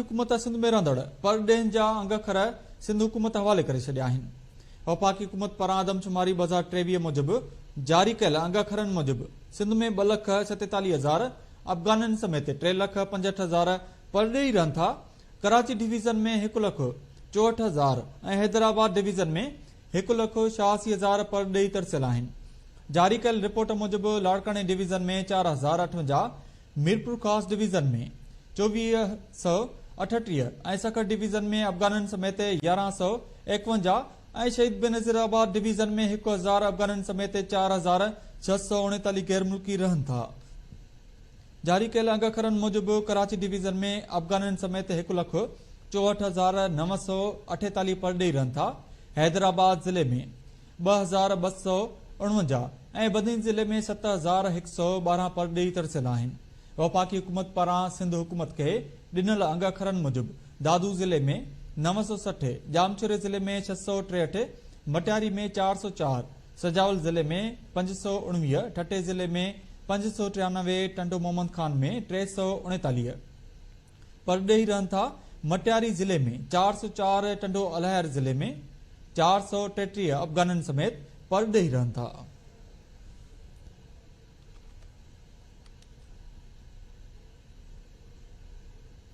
حڪومت سنڌ ۾ رهندڙ پرڏيهين جا انگ اکر سنڌ حڪومت حوالي ڪري ڇڏيا آهن. وفاقي حڪومت پاران آدمشماري 2023 موجب جاري ڪيل انگ اکرن موجب سنڌ ۾ ٻه لک 47 هزار افغانين سميت ٽي لک 65 هزار پرڏيهي رهن ٿا. ڪراچي ڊويزن ۾ هڪ لک 64 هزار ۽ حيدرآباد ڊويزن ۾ هڪ لک 86 هزار پرڏيهي ترسيل آهن. جاري ڪيل رپورٽ موجب لاڙڪاڻي division ۾ 4058، Mirpurkhas division ۾ 2438 ۽ Sukkur division ۾ افغانن سميت 1151 ۽ شهيد بينظير آباد ڊويزن ۾ 1000 افغانن سميت 4639 غير ملڪي رهن ٿا. جاري ڪيل انگ اکرن موجب ڪراچي ڊويزن ۾ افغانن سميت هڪ لک 64 هزار 948 پرڏيهي رهن ٿا. حيدرآباد ضلعي ۾ 2249 ۽ بدين ضلعي ۾ 7112 پرڏيهي ترسيل آهن. وفاقي حڪومت پاران سنڌ حڪومت کي ڏنل انگ اکرن موجب دادو ضلعي ۾ 960، ڄامشوري ضلعي ۾ 663، مٽياري ۾ 404، سجاول ضلعي ۾ 519، ٺٽي ضلعي ۾ 593، ٽنڊو محمد خان ۾ 339 پرڏيهي رهن ٿا. مٽياري ضلعي ۾ 404، ٽنڊو الهيار ضلعي ۾ 433 افغانن سميت پرڏيهي رهن ٿا.